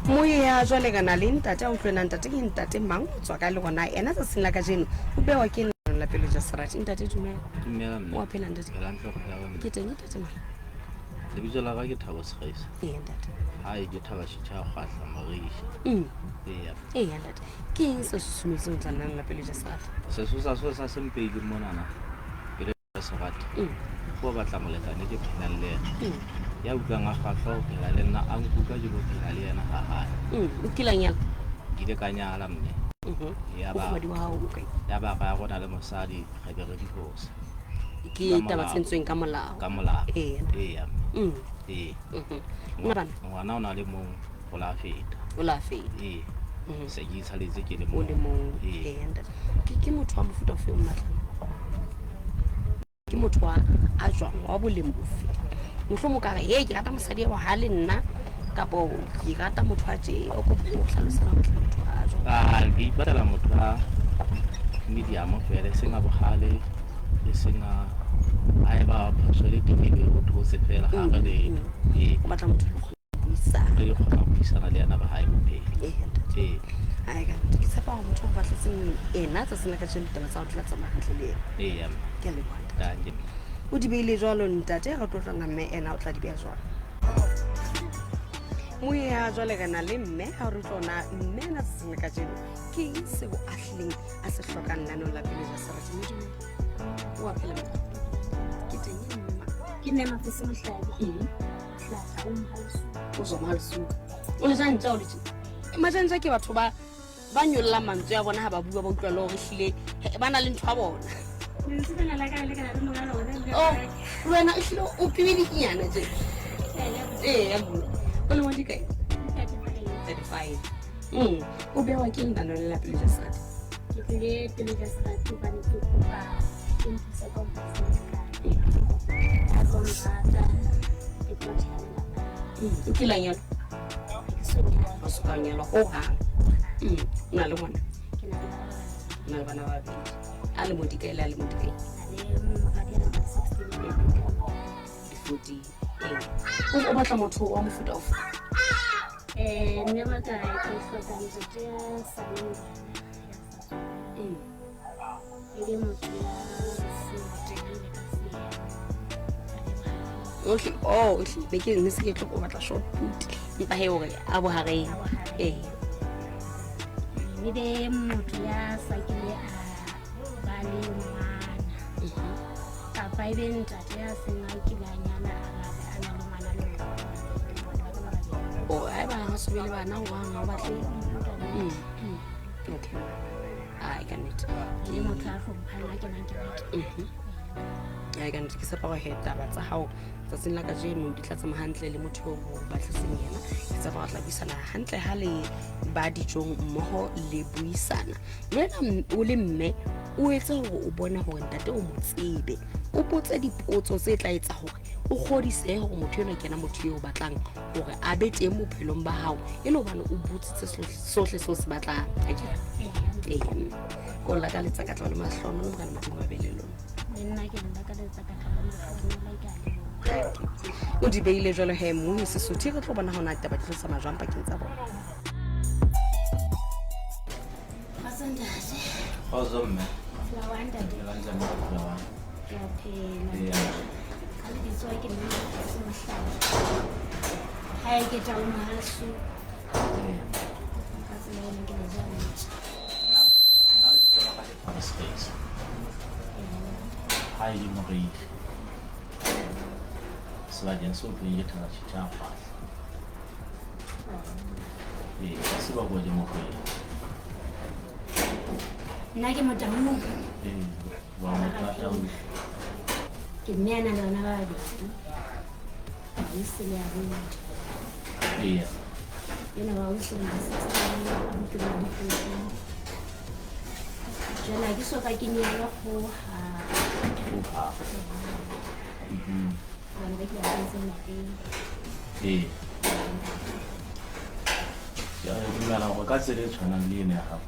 Moea jwale re na le ntate a utlwe na ntate ke ntate mang o tswa ka le gona ena tsatsing la kajeno o bewa ke la pelo ja serati. Ntate dumela. Dumela mme. Wa phela ntate? Phela hantle, phela mme. Ke teng ntate mang? Lebitso la ka ke Thabo Segaisa. Ee ntate. Hae ke Thaba Shitjha Kgwahla Moreisha. Ee. Ee ntate. Ke eng se susumetseng tla nna la pelo ja serati? Sesosa so sa sempeile monana. Pele serati. Go batla molekane ke phelang le ena. Ya utlwang a kgahlwa ho phela le nna, a nkuka ke lo phela le yena ha hae. O kile nyala? Ke ile ka nyala mme. Ya ba mofumahadi wa hao o kae? Ya ba ga rona le mosadi re be re divorce. Ke taba tse entsweng ka molao. Ka molao. Ee. Ee. Ee. Ngwana Ngwana o na le mong o la feta. O la feta. Ee. Se ke itshaletse ke le mong. O le mong. Ee. Ee ntate. Ke motho wa mofuta ofe o mmatlang? Ke motho wa a jwang wa boleng bofe? Mohlomong ka re, "Hey, ke rata mosadi ya bohale nna," kapo ke rata motho a tje, o kopa o hlalosela batla motho a jwang. Ah, ke ipatlela motho a medium fela, e seng a bohale, e seng a a eba phoso le teng ebe o thotse fela ga re letho. Ee. O batla motho le kgona ho buisana. Re kgona ho buisana le yena ba hae bophelo. Ee, ntate. Ee. Ai ka nnete, ke tshepa hore motho o batletseng ena tsatsing la kajeno ditaba tsa hao di tla tsamaya hantle le ena. Ee, mme. Ke a leboha ntate. Dankie, mme. O di beile jwalo ntate, re tlo tlona mme ena o tla di beha jwalo. Moea jwale re na le mme ha re tlona mme ena tsatsing la kajeno ke eng seo a hlileng a se hlokang lenaneong la pele ja serati? Mme dumela. O a phela mme? Ke teng mma. Ke mme Mafese Mohlabi. Hlahla o Mohalasuka. O tswa Mohalasuka. O le jantja o le tje. Majantja ke batho ba ba nyollang mantswe a bona ha ba bua, ba utlwa le hore ehlile ba na le ntho ya bona. Lentswe lena la ka le lekana le moralo ona le Oh, le wena ehlile o pibedikinyana tje. Ee, ya mme. O lemo di kae? 35. O bewa ke eng lenaneong la pele ja serati? Ke tlile pele ja serati hobane ke kopa o nthuse ka ho mpha molekane. A tlo nrata, ke tlo theha lelapa. O kile a nyalwa? Ha ke so nyalwe. Ha o soka o nyalwa hohang. O na le ngwana? Ke na le bana ba babedi. O na le bana ba babedi. A lemo di kae le a lemo di kae? Ke na le moradi a lemo di 16 le moradi a lemo di 14. Ee. O batla motho wa mofuta ofe? Mme wa ka ke hloka ntate ya sa leng bana, ya sa tswalwang. E be motho ya seng motelele ka seemo, a be bohareng. Ohle, oh, ehlile, ne ke ne se ke tlo o batla short put. Empa he hore a bohareng. A bohareng. Ee. E be motho ya sa kile a ba le ngwana. Kapa e be ntate ya seng a kile a nyala a ba a na le ngwana le monna. Bana ba ka ba babedi. Oh, haeba ha so be le bana ho hang ha o batle. Okay. Ai ka nnete. Ke motho a hlomphang a kenang kereke. Ai ka nnete, ke tshepa hore taba tsa hao tsatsing la kajeno di tla tsamaya hantle le motho eo o batliseng yena. Ke tshepa hore tla buisana hantle ha le ba dijong mmoho le buisana. Le wena o le mme o etse hore o bone hore ntate o mo tsebe. O botse dipotso tse tla etsa hore o kgodisehe hore motho enwa ke yena motho eo o batlang hore a be teng bophelong ba hao, e le hobane o botsitse sohle seo se batlang. Akere? Ee. Ko lakaletsa katleho le mahlohonolo, Morena Modimo a be le lona. Le nna ke le lakaletsa katleho le mahlohonolo, ke a leboha. O di beile jwalo he Mmuhi Sesotho, re tlo bona hona taba di tlo tsamaya jwang pakeng tsa bona. Kgotso ntate. Kgotso mme. Flower ntate. Ke hantle mme, Flower. Ke a phela. Ee. Ka lebitso ke mme Mafese Mohlabi. Hae ke tau Mohasu. Ee. Ka tsela eno ke le jantja. Nna lebitso la ka ke Thabo Segaisa. Hae ke Moreile. Sebakeng seo teng ke Thaba Tjhitjha Kgwahla. Ee, ka seboko ke Mokwena. Nna ke Motaung. Ee, wa motho wa Taung. Ke mme a nang le bana ba babedi. Ausi le abuti. Ee. Ena wa ausi o na le 16, abuti o na le 14. Jwale ha ke soka ke nyalwa hohang. Hohang. Bana ba ke ba kentseng lapeng. Ee. Ke a dumela hore ka tsela e tshwanang le ena ya gago,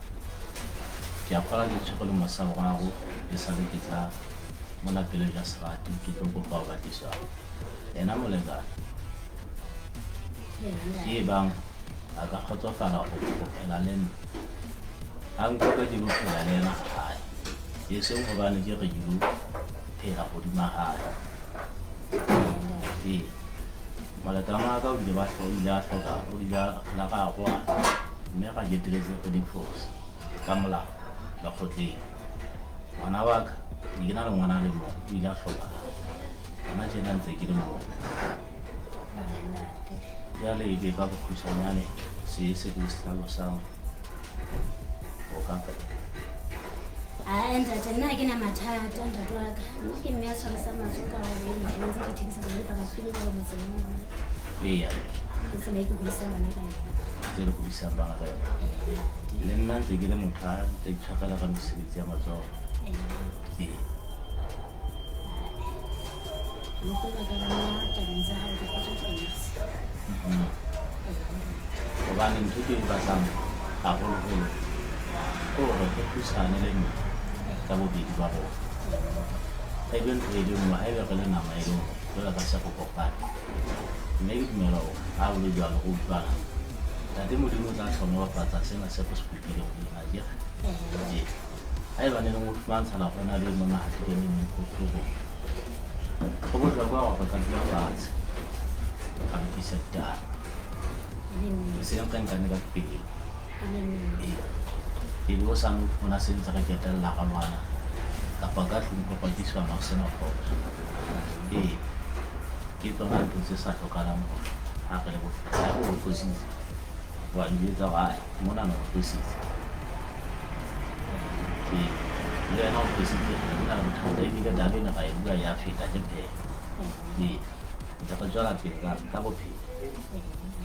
ke a kgolwa ke tshwere le mosaboraro e sale ke tla mona pele ja serati ke tlo kopa ho batliswa ena molekane. E bang A ka kgotsofala ho phela le nna. A nkoka ke lo phela le yena hae. E seng hobane ke re ke lo phela hodima hae. Ee. Molekane wa ka o ile ba o ile a hloka o ile a la ra arohana mme ra keteletse re diphoso ka molao lekgotleng. Ngwana wa ka ne ke na le ngwana a le mong o ile a hlokahala. Hona tjena ntse ke le mong. Jwale ebe ka bokgutshwanyane see se ke se hlalosang o ka Ae ntate, nna ha ke na mathata ntate wa ka. Nna ke mme ya tshwarisang matsoho ka hore ke ntse ke thekisa tsona diparafini ka motseng mona. Eya. Ke tsela e ke hodisang bana ka yona. Tse le hodisang bana ka yona. Le nna ntse ke le motho a ntse ke tshwarela ka mesebetsi ya matsoho. Ee. Hobane ntho ke e batlang haholoholo ke hore re thusane le nna ka bobedi ba rona. Re be ntho e le nngwe, haebe re le nama e le nngwe, jwalo ka se re kopane. Mme ke dumela hore ha ho le jwalo re utlwana, Ntate Modimo o tla hlohonolofatsa sena se re se kopileng ho yena, akere? Ee. Haeba ne neng o fumantsha ho na le mona ha ke kene bohlokong. Ho bohlokwa hore re ka dula fatshe ra lokisa ditaba. E seng re nkane ka pelo. Ee. Ebe o sa fumana se ntse re ketella ra lwana kapa ka tlung ho pakiswana ho sena kgotso. Ee. Ke tsona ntho tse sa hlokahalang hore ha re le bohlokwa. Haeba o fositse, wa njwetsa hore ae monana o fositse. Ee, le wena o fositse, ha ke na le bothata ebile taba ena ra e bua ya feta ke phetho. Ee, ntse re tswela pele ka bophelo.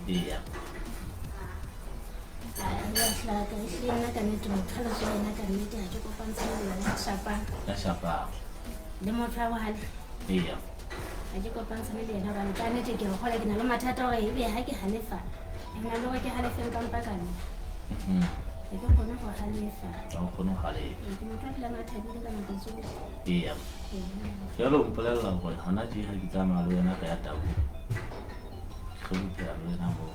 Eya. Ya hlaka, ehlile nna ka nnete motho a le yena ka nnete ha ke kopantshane le yena shapang. Ya shapang. Le motho wa bohale. Eya. Ha ke kopantshane le yena hobane ka nnete ke re kgola ke na le mathata hore ebe ha ke halefa. Ke na le hore ke halefeng ka mpa ka nna. Ha ke kgone ho halefa. Ha o kgone ho halefa. Ee, ke motho a dulang a thabile ka nako tsohle. Eya. Jwale o mpolella hore hona tje ha ke tsamaya le wena re ya Taung. Ke tlo phela le wena moo.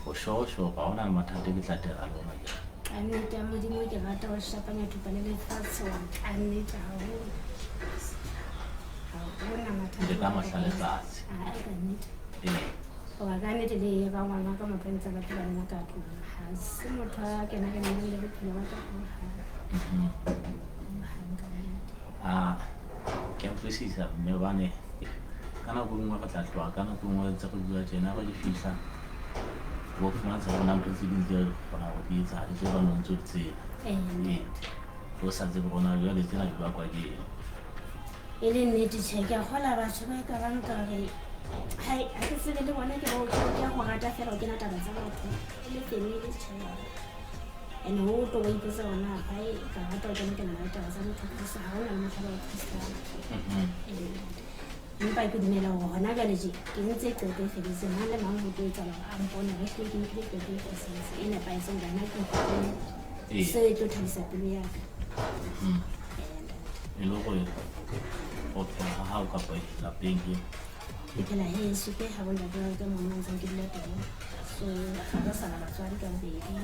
O sure ha hona le mathata ke tla tela le ona jwale. Ka nnete ya Modimo ke rata ho shapanya thupa le lefatshe wa ka nnete haholo. Ha hona mathata. Le ka mohla letsatsi. Ae ka nnete. Ee. Hoba ka nnete le ba ngwana ka motho a ntse ba phela le nna ka tlung. Ha se motho a kena kenang le bophelo ba ka hohang. Hohang ka nnete. Ah, ke a utlwisisa mme hobane ka nako e nngwe re tla tloha ka nako e nngwe ntse re bua tjena re di fihla bo fumantsha hore na ntho tse ding tse kgona hore di etsahale tse bang o ntso di tseba. Ee, o sa tsebe hore na jwale tsena di bakwa ke eng. E le nnete tjhe, ke a kgola batho ba ka bang ka re hai ha ke tsebe le bona ke ke go rata fela o kena taba tsa batho e le family tjhe. And ho tlo ba ipotsa hore na hae ka rata ho kena kena le taba tsa motho thusa ha hona le motho ba o thusang. Empa ke dumela hore hona jwale tje ke ntse qeto e felletseng mang le mang ho tlo etsahala hore a mpone hore ehlile ke nkile qeto e fosahetseng e nepahetseng hobane ha ke ipone seo e tlo thabisa pelo ya ka. E le hore o phela ha hao kapa lapeng ke? Ke phela heso ke ha bontate wa ka mona ntse ke dula teng. So ha re sa na batswadi ka bobedi.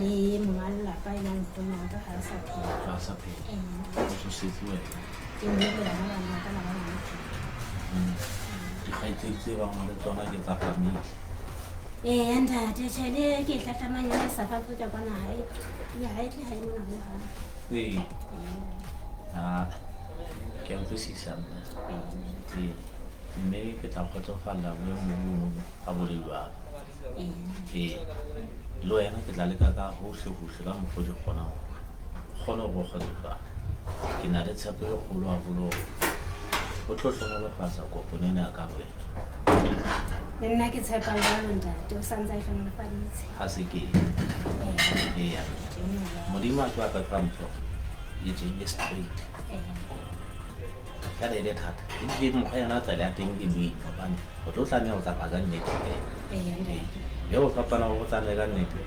Le monga lelapa e leng nkgono wa ka ha a sa phela. Ha a sa phela. O tsosetse wena. Ke mme le bana ba nna ka la ba bang. Dikgaitsedi tse bang le tsona ke tsa family. Ee ntate, tjhe le ke e hlahlamang ya South Africa kwana ha e ha e tle ha e mona hohang. Ee. Ah, ke a utlwisisa mme. Ee. Mme ke tla kgotsofalla boemo bono ha bo le jwalo. Ee. Le wena ke tla leka ka hohle hohle ka mokgwa o ke kgonang hore o kgone hore o kgotsofale. Ke na le tshepo e kgolo haholo hore o tlo hlohonolofatsa kopano ena ya ka le wena. Le nna ke tshepa jwalo ntate, o santse a e hlohonolofaditse. Ha se ke. Eya. Modimo a tlo a ka fa mpho e tjeng e straight. Jwale e le thata. Ebile mokgwa yona tsela ya teng e boima hobane o tlo tlameha ho tsamaya ka nnete feela. Ee. Mme ho fapana hore o tsamaye ka nnete,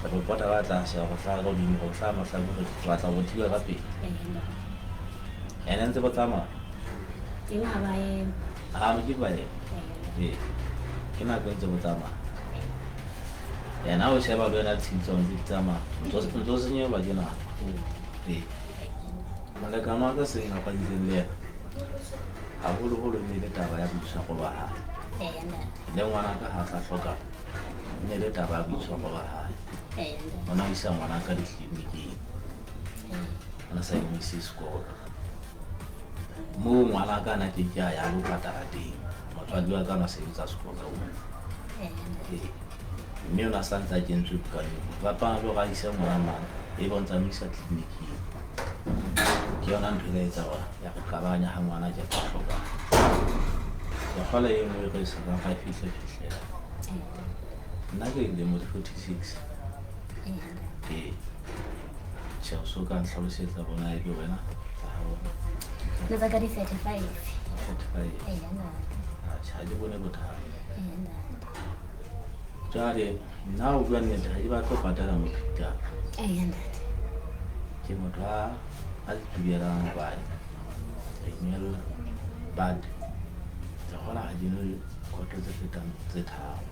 re tlo pota ka tlase, re hlaha ka hodimo, re hlaha mahlakoreng, re batla ho thiba ka pele. Ene ntse bo tsamaya. Teng ha ba ema. Ha ba ke ba ema. Ee. Ke nako e ntse bo tsamaya. Yena o sheba le wena tshintso ntse di tsamaya. O ntso senyehelwa ke nako. Ee. Molekane wa ka seng ngapantseng le yena haholoholo e ne le taba ya boitshwaro ba hae. Le ngwana ka ha tla hloka e ne le taba ya boitshwaro ba hae. O na isa ngwana ka ditleliniking. O na sa mo ise sekolo. Moo ngwana ka na ke ke a ya lo patala teng. Motswadi wa ka na sebetsa sekolo. Ee. Mme o na sa ntse a kentswe bukaneng. Fapana le hore a ise ngwana mane, e be o ntsa mo isa tleliniking. Ke yona ntho e ka etsa hore ya re qabanya ha ngwana ke tla hlokahala. Ke kgola e nngwe re sa kang ra e fihle-fihlela. Nna ke dilemo di 46. Ee. Tjhe, o so ka nhlalosetsa bona ebe wena tsa hao. Nna tsa ka di 35. 35. Eya ntate. Atjhe, ha ke bone bothata. Eya ntate. Jwale nna ho bua nnete ha ke batle ho patala motho ditaba. Eya ntate. Ke motho a itubelang kwae. Ka inwella. But ke kgola ha ke nwe koto tse fetang tse tharo.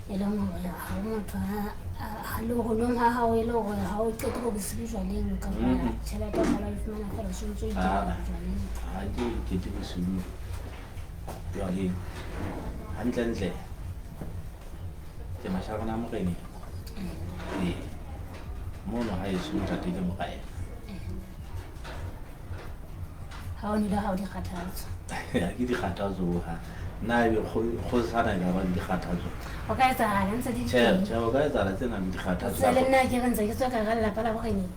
E leng hore ha motho ha le holong ha hao e le hore ha o qete bo bosiu jwaleng kapa tjhelete o qala o e fumana fela o sontso o iketela jwaleng. Ha ke qete bosiu jwaleng. Hantle-ntle ke mashabana a moreneng. Ee. Mono haeso ntate ke morena. Ha o nwele ha o dikgathatso. Ha ke dikgathatso hohang. Nna ebe kgosana e ka ba le dikgathatso. O ka etsahala ntse di Tjhe, teng. tjhe, o ka etsahala tse nang le dikgathatso. Tse le nna ke re ntse ke tswa ka hara lelapa la boreneng.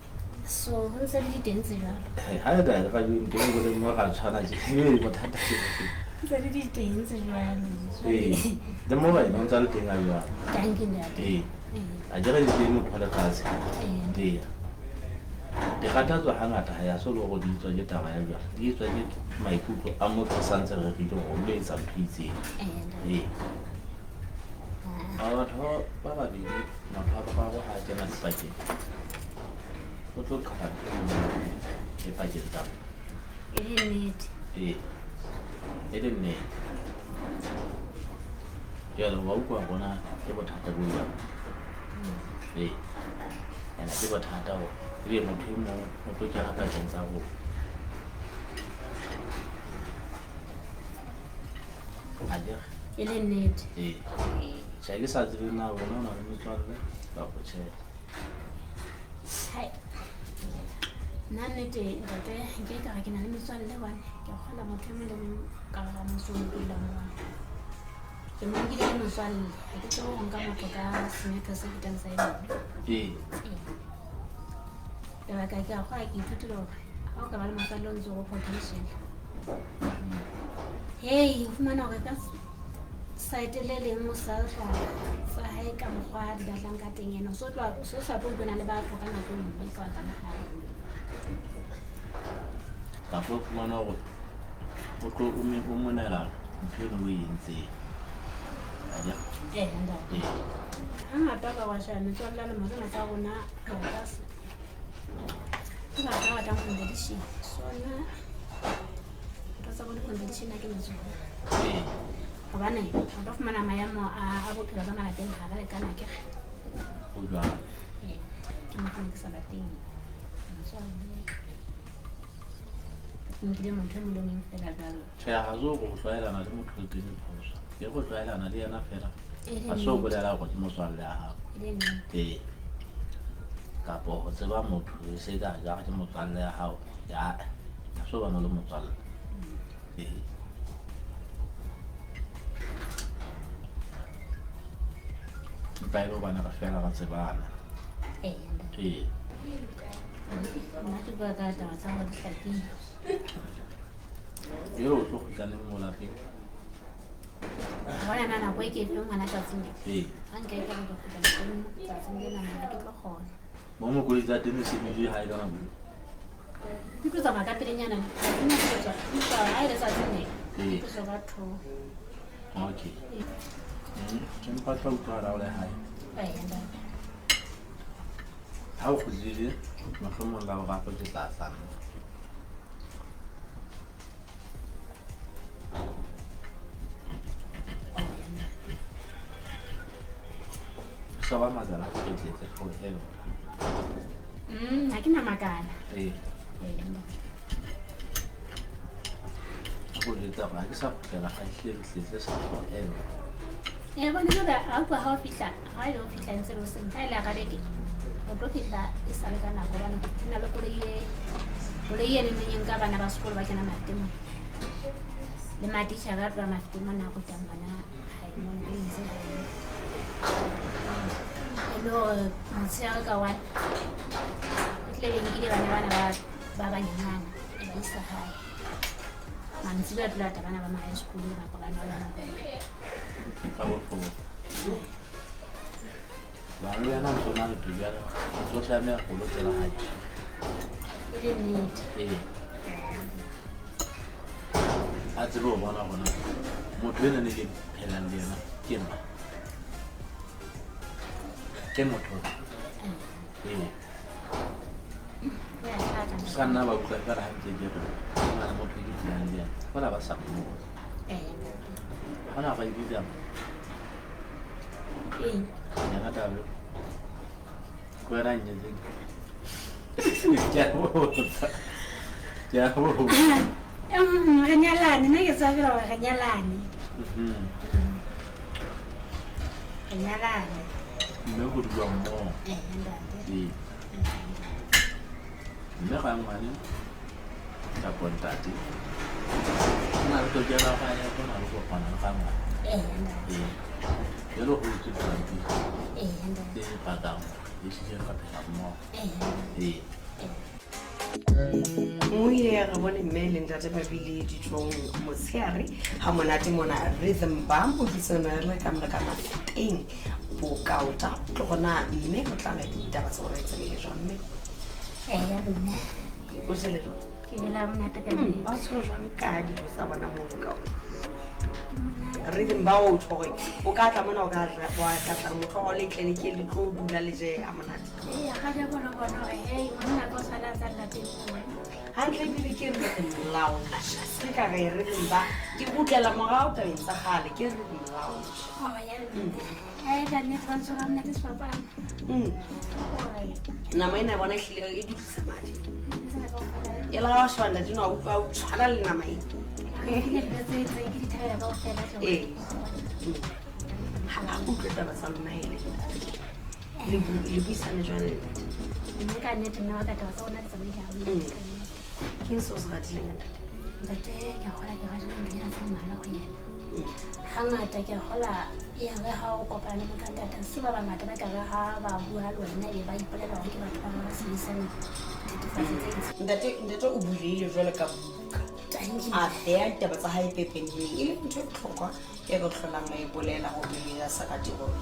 So ho ntse le di teng tse jwalo. Ha e ka re ntho e nngwe le nngwe ra tshwana tje. Ebe bothata ke bofe? Ntse le di teng tse jwalo. Ee. Le morena o ntse a le teng a jwalo. Dankie ntate. Ee. A ke re le teng motho wa lefatshe. Ee. Ee. Dikgathatso hangata ha ya so le hore di etswa ke taba ya jwala. Di etswa ke maikutlo a motho a sa ntse rerile hore o lo etsa ntho e itseng. Ee. Ee. Batho ba babedi, motho wa boraro ha a kena dipakeng, o tlo qhala ntho e nngwe e pakeng tsa bona. E le nnete. Ee. E le nnete. Jwale wa utlwa bona ke bothata bo jwang. Ee. Ena ke bothata hore ebe motho e mong o tlo kena pakeng tsa rona. Akere? E le nnete. Ee. Tjhe, ke sa tsebe na bona o na le metswalle kapa tjhe. Hai. Nna nnete ntate nke ka re ke na le metswalle hobane ke kgola motho e mong le mong ka hara motse o dulang wa. Ke mo nkile le motswalle. Ha ke tsebe ho nka motho ka senepe se fetang sa e mong. Ee. Ee. Lebaka ke a kgola ke ithutile hore ha o ka ba le motswalle o ntse o potential. Hei, o fumana hore ka saete le leng o sa tloha tsa hae ka mokgwa a di batlang ka teng ena. O so tloha, o so sa tlo utlwana le batho ka nako e nngwe ka baka la hae. Kapa o fumana hore o tlo o o monela ntho eno o e entseng. Akere? Ee, ntate. Ee. Hangata ka wa sheba metswalle ya lemo tsena tsa rona re ka se. Ke batho ba ratang competition. So nna ntho tsa bo di-competition ha ke na tsona. Ee. Hobane o tlo fumana maemo a bophelo ba malapeng ha ba lekana akere. Ho jwalo. Ee. Ke mokgwa ke sa batleng motswalle. Ke nkile motho e mong le mong fela jwalo. Tjhe, ha se hore o tlwaelana le motho o teng phoso. Ke go tlwaelana le yena fela. E le Ha se ho nnete. bolela hore ke motswalle ya hao. E le nnete. Ee. Kapa ho tseba motho e se ka ja ke motswalle ya hao. Ya, ha se hobane o le motswalle. Ee. Empa e le hobane re fela re tsebana. Ee, ntate. Ee. Nna ke bua ka taba tsa hore di hlakile. Eo o tlo kgutla neng mo lapeng? Bona na nako e ke e feng hona tsatsing le. Ee. Ha nka e ka re ke kgutla lapeng tsatsing lena nna ke tlo kgona. Mo mokoloi tsa teng e se bile hae ka nako. Ke tlo tsamaya ka pelenyana. Tsatsing le ke tswa. Empa ha e le tsatsing le. Ee. Ke tswa ka 2. Okay. Empa tla utlwahala o le hae. Ee, ntate. Ha o kgutlile, mohlomong la boraro ke tla tla nna. Sa ba makala re tletse forever. Ha ke na makala. Ee. Go jwetsa gore ha ke sa kgutlela ga ehlile re tletse sa forever. Ee, bone jwale ha utlwa ha o fihla, ha e le o fihla ntse le hoseng, ha e le hara beke, o tlo fihla e sale ka nako hobane ho na le koloi e koloi e neng e nka bana ba sekolo ba kena Mafeteng mona. Le matitjhere a tloha Mafeteng mona a rutang bana hae mona, e ntse hae. E le hore motshehare ka one e tlile be nkile bana bana ba banyenyana e ba isa hae. Mantsibuya a tlo lata bana ba ma-high school kapa bana ba bang. Ka bohloko. Bana le wena o ntso na le pelo ya o tlo tlameha ho lo tsela hae. E le nnete. Ee. A tsebe ho bona hore na motho ena ne ke phelang le yena ke mang. Ke motho. Ee. Ho ya thata. Ska nna ba utlwa fela ha ntse ke re ho na le motho e ke phelang le yena. Fela ba sa mmone. Ee. Hona ra e bitsa Eng? Yena taba eo. Ke wena a nnyetseng. Ke a botsa. Ke a botsa. Re nyalane, nna ke tseba fela hore re nyalane. Re nyalane. Mme ho dulwa mmoho. Ee, ntate. Ee. Mme rangwane kapa ntate o na le tokelo ya ho ya ho na le kopana le rangwane. Ee, ntate. Ee. Jwale ho utswe dipampiri Ee, ntate. tse pakang hore ehlile re phela mmoho. Ee, ntate. Ee. O ile re bone mme le ntate ba bile dijong motshehare ha monate mona Rhythm Bar mo bitsana re ka mona ka Mafeteng bokaota tlo gona mme o tla re ditaba tsa gore tsebele jwang mme. Ee, mme. O jele jwang? Ke jela monate ka nnete. Ba tshwere jwang ka dijo tsa bona mo bokaota? Rhythm Bar o tjho hore o ka tla mona o ka tla wa ka tla motho wa le tle le ke le tlo dula le je ha monate. Ee, ga ke bona bona hore hey monna ka o sala a sa lapeng mo. Hantle ebile ke Rhythm Lounge. Se ka re Rhythm Bar ke kgutlela morao tabeng tsa kgale ke Rhythm Lounge. Oh, ya nnete. Eh, ka nnete ba ntshwara monate sefapano. Hore Nama ena ya bona ehlile e dutlisa madi. tsena kaofela. E le ha o sheba ntate enwa o utlwa o tshwana le nama ena. Ke dijo tse tse ke di thabela kaofela tje. Ee. Ha a utlwe taba tsa lona hele. Le le buisane jwang le ntate? Mme ka nnete nna wa ka taba tsa rona di tsamaile ha monate ka nnete. Ke eng seo o se ratileng ka ntate? Ntate ke a kgola ke ratile nthonyana tse mmalwa ho yena. Hangata ke a kgola e re ha o kopana le motho wa ntate, se ba bangata ba tla re ha ba bua le wena e ba ipolela hore ke batho ba sebedisang dithethefatsi tse itseng. Ntate ntate o bulehile jwalo ka buka. Tanki. A beha ditaba tsa hae pepeneneng e le ntho e bohlokwa e re hlolang re e bolela hore ya sakati hore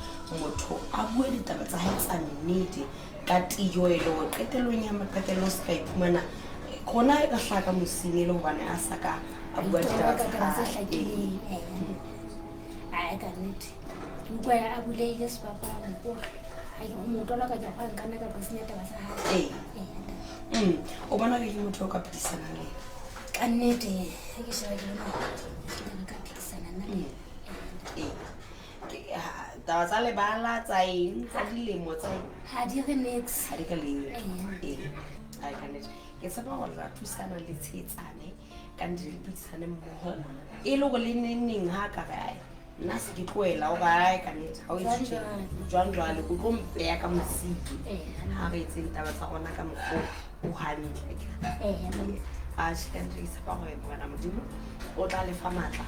motho a bue ditaba tsa hae tsa nnete ka tiyo e le hore qetellong ya maqetello o se ka iphumana rona re hlaha ka mosing e le hobane a sa ka a bua ditaba Ka tsa taba tse hae. hlakileng. Ee. Ai, ka nnete. Ke utlwa a bulehile sefapano hore ha ke motho wa ka ke a kgona nka nna ka tlo senya taba tsa hae. Ee. Ee, ntate. O bona ke motho o ka phedisanang le yena? Ka nnete, ha ke sheba ke bona hore re ka phedisana nna le yena. Ee. Taba tsa lebala tsa eng, tsa dilemo tsa eng? Ha di re niks. Ha di ka letho. Ee. Ee. Ai, ka nnete. Ke tshepa hore la thusana le tshehetsane, ka nnete le phedisane mmoho. E le hore le neng neng ha ka re ai, nna se ke tlohela hore ai ka nnete ha o etse Jwang tjena. jwale. Jwang jwale, o tlo mpeya ka mosidi. Ee. Ha re etseng taba tsa rona ka mokgwa o hantle. Ee, mme. Atjhe, ka nnete ke tshepa hore Morena Modimo o tla le fa matla,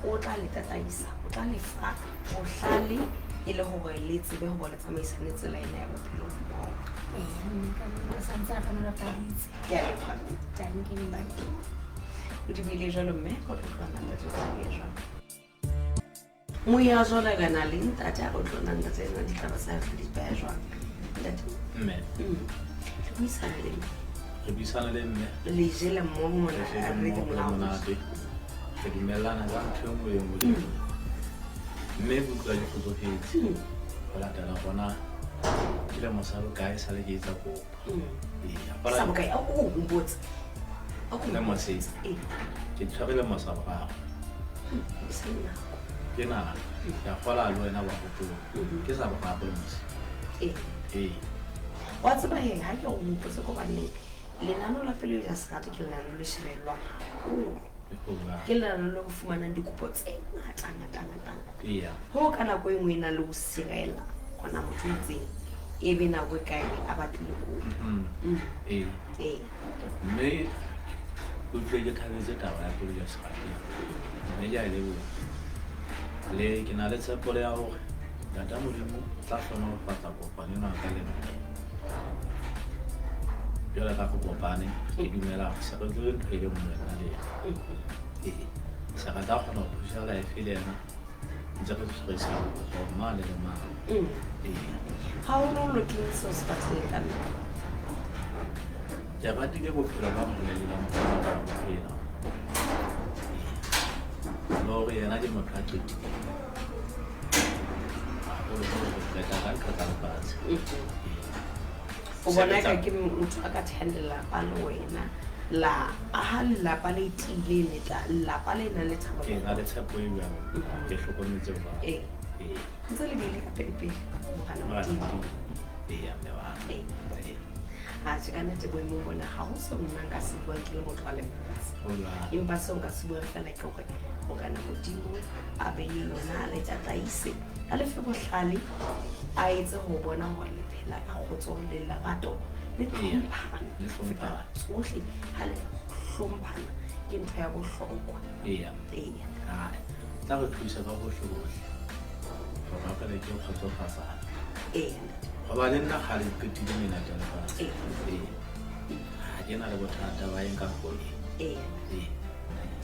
o tla le tataisa, o tla le fa bohlale e le hore le tsebe hore le tsamaisane tsela ena ya bophelo mmoho. Ee, mme ka nnete o santse a hlohonolofaditse. Ke a leboha mme. Tanki, mme. Tanki. O dumele jwalo mme, o tlo tloha ntate o tla jwang? Moya jwale re na le ntate a re tlo nna ntate ena ditaba tsa hae di beha jwang? Ntate. Mme. Le buisana le mme. Re buisana le mme. Le jele mmoho mona, Re jele re mmoho, le re monate. Re dumellana ka ntho e nngwe le e nngwe le e nngwe. Mme ke utlwa ke kgotsofetse. Ho latela hona ke lemo sa bokae sa le ke etsa kopo. Ee, Sa hola- bokae? A o mpotse. A o Lemo mpotse. se. Ee. Ke tshwere lemo sa boraro. E se nako. Ke nana ke a kgola le wena wa hopola ke sa boraro mose. Ee. Ee. Wa tseba he, ha ke o hopotse ko baneng, lenano la Pelo ya Serati ke lenano le shebellwang haholo. Ke lenano le ho fumanang dikopo tse ngata ngata ngata ngata. Eya. Hoo ka nako e nngwe e nang le ho sirela gona motho o itseng, e be nako e kae a batlile kopo. Ee. Ee. Mme ke utlwe ke thabetse taba ya Pelo ya Serati, mme ke a e leboha. Le ke na le tshepo le ya hore Ntata Modimo o tla hlohonolofatsa kopano ena ka le nna. Jwale ka re kopane, ke dumela hore se re tlile ntho e le nngwe nna le yena. Ee, se re tla kgona ho thusa life le yena ntse re tshwarisana matsoho mane le mane. Ee. Haholoholo ke eng seo se batlileng ka nna? Ke ratile bophelo ba Mmoledi la mokgwa wa ho phela. Ee. Le hore yena ke motho a qetileng. Haholoholo ho qeta ka ntho tsa lefatshe. Ee. O bona eka ke motho a ka thehang lelapa le wena, la aha lelapa le tiileng, lelapa le nang le thabo. Ke na le tshepo e jwalo, ke hlokometse jwalo. Ee. Ee. Ntse le bile ka pele pele, Morena Morena Modimo. Modimo. Ee, mme wa ka. Ee. Ee. Atjhe, ka nnete boemong bona ha ho seo nna nka se buang ke le motho wa lefatshe. Ho jwalo. Empa seo nka se buang feela ke hore Morena Modimo a be le lona, a le tataise, a le fe bohlale, a etse ho bona hore le phela ka kgotso le lerato le Ee, tlhomphano. le hlomphana. Tsohle ha le hlomphana ke ntho ya bohlokwa. Eya. Eya. Hai, tla re thusa ka hohle hohle hore re leke ho kgotsofatsana. Eya. Hoba le nna kgale ke qetile menate ya lefatshe. Ee. Ee. Ha ke na le bothata ba eng kapa eng. Ee. Ee.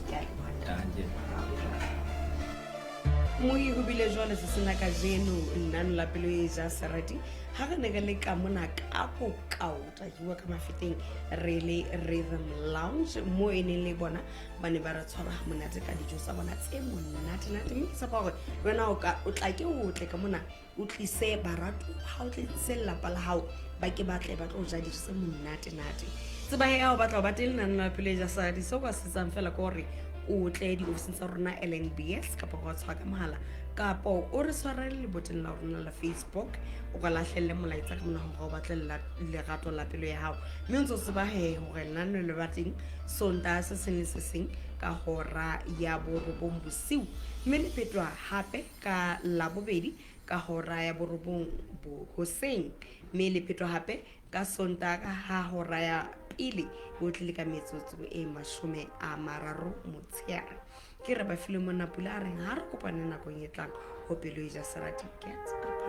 Ke a leboha. Tanke. Moi ho bile jwale se sena kajeno nna la Pelo e ja Serati ha re ne re le ka mona ka bokaota ke bua ka Mafeteng re le Rhythm Lounge mo e neng le bona ba ne ba re tshwara ha monate ka dijo tsa bona tse monate-nate, mme ke tshepa hore le wena o tla ke o tle ka mona o tlise baratuwa, ha o tlise lelapa la hao ba ke batle ba tlo ja dijo tse monate-nate. Tseba he ha o batla ho ba teng lenaneo la Pelo e ja Serati, seo ka se etsang fela ke hore o tle diofising tsa rona LNBS kapa wa tshwara ka mohala kapa o re tshwarele leboteng la rona la Facebook, o ka lahlelle molaetsa ka mona hore o batle lerato la pelo ya hao, mme o ntse o tseba he hore lenaneo le ba teng Sontaha se seng le se seng ka hora ya 9 bosiu, mme le phetwa hape ka Labobedi ka hora ya 9 hoseng, mme le phetwa hape ka Sontaha ha hora ya 1 bo tlile ka metsotso e 30 motshehare. Ke re ba file monna pula a reng ha re kopane nakong e tlang ho Pelo e ja Serati. Get up.